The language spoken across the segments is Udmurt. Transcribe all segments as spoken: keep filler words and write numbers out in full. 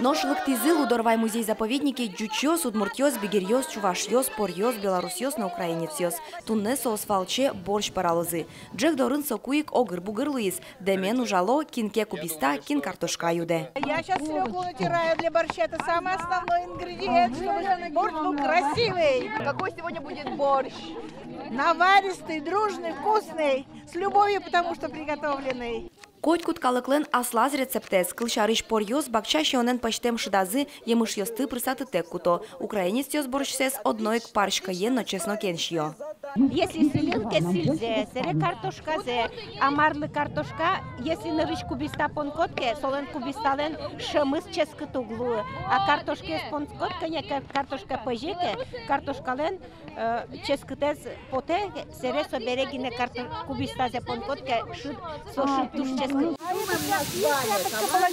Нош лыктӥзы Лудорвай музей-заповеднике ӟучъёс, удмуртъёс, бигеръёс, чувашъёс, поръёс, белорусъёс но украинецъёс. Туннэ соос валче борщ пӧралозы. Ӝӧк дорын соку ик огыр-бугыр луиз. Дэмен ужало, кин ке кубиста, кин картошка юдэ. Я сейчас свёклу натираю для борща. Это самый основной ингредиент, чтобы борщ был красивый. Какой сегодня будет борщ? Наваристый, дружный, вкусный, с любовью, потому что приготовленный. Котькуд калыклэн аслаз рецептэз. Кылсярысь, поръёс бакча сиёнэн пӧзьтэм шыдазы емышъёсты пырсатытэк куто. Украинецъёс борщсэс одно ик парсь кӧен но чеснокен сиё. Если сӥльын ке сӥльзэ, сэре картошказэ, а марлы картошка, если нырысь кубиста понӥськод ке, солэн кубисталэн шӧмыз ческыт уг луы. А картошкаез понӥськод ке, не кар-, картошка пӧзе ке, картошкалэн, э, ческытэз потэ, сэре со бере гинэ карто-, кубистазэ понӥськод ке, шыд, со шыд туж ческыт.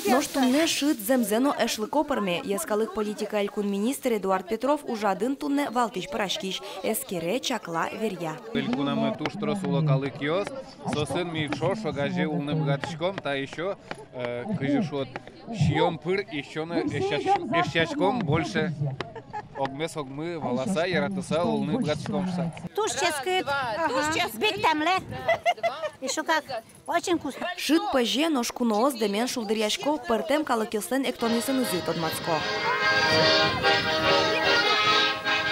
Нош туннэ шыд зэмзэ но эшлыко пӧрме. Йӧскалык политикая элькун министр Эдуард Петров ужрадын туннэ валтӥсь пыраськись, эскере, чакла, веръя. Элькунамы туж трос уло калыкъёс, соосын ми ӵош огазе улыны быгатӥськом, та ещё, э, кызьы шуод, сиён пыр ещё но эшъясь-, эшъяськом больше. Огмес огмы валаса, яратыса улыны быгатӥськом шуса. Туж ческыт, туж ческыт. Бик тямле. Ещё как. Очень вкусно. Шыд пӧзе, нош куноос дэмен шулдыръясько, пӧртэм калыкъёслэн эктонъёсынызы тодматско.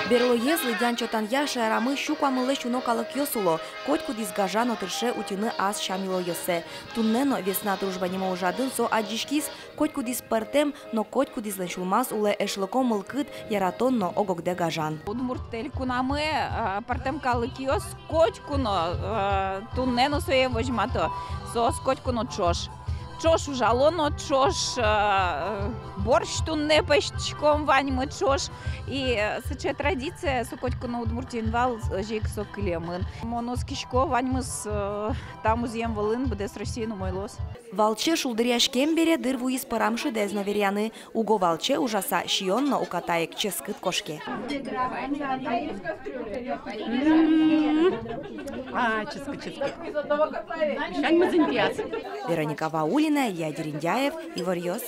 Берлоез лыдъян-чотанъя шаерамы сю куамынлэсь уно калыкъёс уло, котькудӥз гажа но тырше утьыны ас сям-йылолъёссэ. Туннэ но «Весна дружбы» нимо ужрадын со адӟиськиз, котькудӥз пӧртэм, но котькудӥзлэн сюлмаз улэ эшлыко мылкыд, яратон но ог-огдэ гажан. Удмурт Элькунамы, э, пӧртэм калыкъёс котьку но, э, туннэ но сое возьмато. Соос котьку но ӵош. Ӵош ужало но, ӵош, э, борщ туннэ пӧзьтӥськом ваньмы ӵош. И, э, сыӵе традиция, со котьку но Удмуртиын вал, озьы ик со кылемын. Мон оскисько, ваньмыз, э, та музъем вылын, быдэс Россиын умой луоз. Валче шулдыръяськем бере дыр вуиз пӧрам шыдэз но веръяны. Уго валче ужаса, сиён но уката ик ческыт кошке. М. А, ческыт, ческыт. Сянь мызын пияс. Вероника Ваулина, Илья Дерендяев, «Иворъёс».